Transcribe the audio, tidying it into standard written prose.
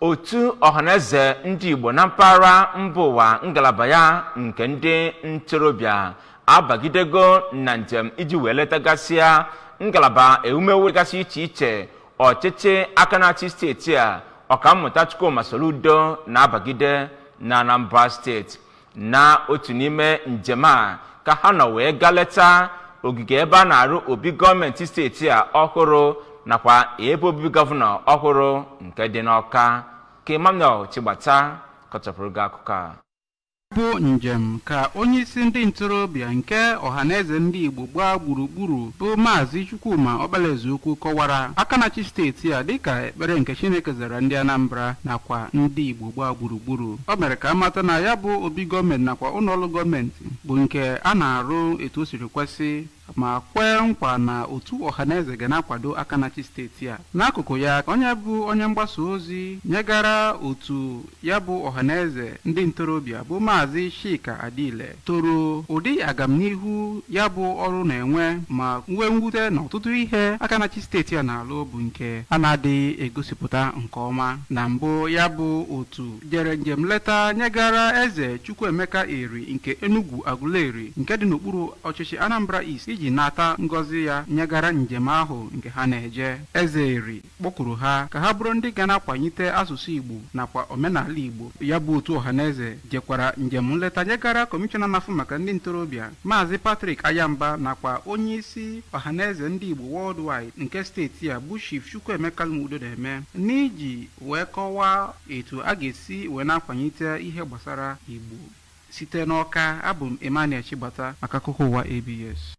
Otu Ọhaneze Ndị Igbo na mpaghara mba ụwa, ngalaba ya nke ndị ntorobịa, abagidego na njem iji wee letagasịa ngalaba ewumewu gasị iche iche ọchịchị aka na-achị steeti a, Ọkammụta Chukwuma Soludo, na-abagide na Anambra Steeti. Na otu n'ime njem a ka ha nọ wee gaa leta ogige ebe a na-arụ obi gọọmenti steeti a ọhụrụ nakwa ebe obibi gọvanọ ọhụrụ nke dị n'Ọka. Ka Emmanuel Chigbata kọchapụrụ gị akụkọ a. Bụ njem ka onyeisi ndị ntorobịa nke Ọhaneze Ndị Igbo gbaa gburugburu, bụ Maazị Chukwuma Ọkpalaezeukwu, kọwara aka na-achị steeti a dịka ekpere nke Chineke zara ndị Anambra nakwa ndị Igbo gbaa gburugburu. O mere ka amata na ya bụ obi gọọmenti nakwa ụlọọrụ gọọmenti bụ nke a na-arụ etu o siri kwesị, ma kwee nkwa na otu Ọhaneze ga na-akwado aka na-achị steeti a. N'akụkụ ya, onye bụ onye mgbasa ozi nyegara otu ya bụ Ọhaneze ndị ntorobịa, bụ Maazị Chika Adile, toro ụdị agamnihu ya bụ ọrụ na-enwe, ma nwee mwute na ọtụtụ ihe aka na-achị steeti a na-alụ bụ nke a na-adịghị egosipụta nke ọma. Na mbụ, ya bụ otu jere njem leta nyegara Eze Chukwuemeka Eri nke Enugu Aguleri nke dị n'okpuru ọchịchị Anambra East iji nata ngọzi ya nyegara njem ahụ nke ha na-eje. Eze Eri kpọkuru ha ka ha bụrụ ndị ga na-akwalite asụsụ Igbo nakwa omenala Igbo. Ya bụ otu Ọhaneze jekwara njem nleta nyegara kọmishọna na-afụ maka ndị ntorobịa, Maazị Patrick Ayamba, nakwa onye isi Ọhaneze Ndị Igbo Worldwide nke steeti a, bụ Chief Chukwuemeka Nwudo na-eme, n'iji wee kọwaa etu a ga-esi wee na-akwalite ihe gbasara Igbo. Site n'Ọka, abụ m Emmanuel Chigbata maka akụkọ ụwa ABS.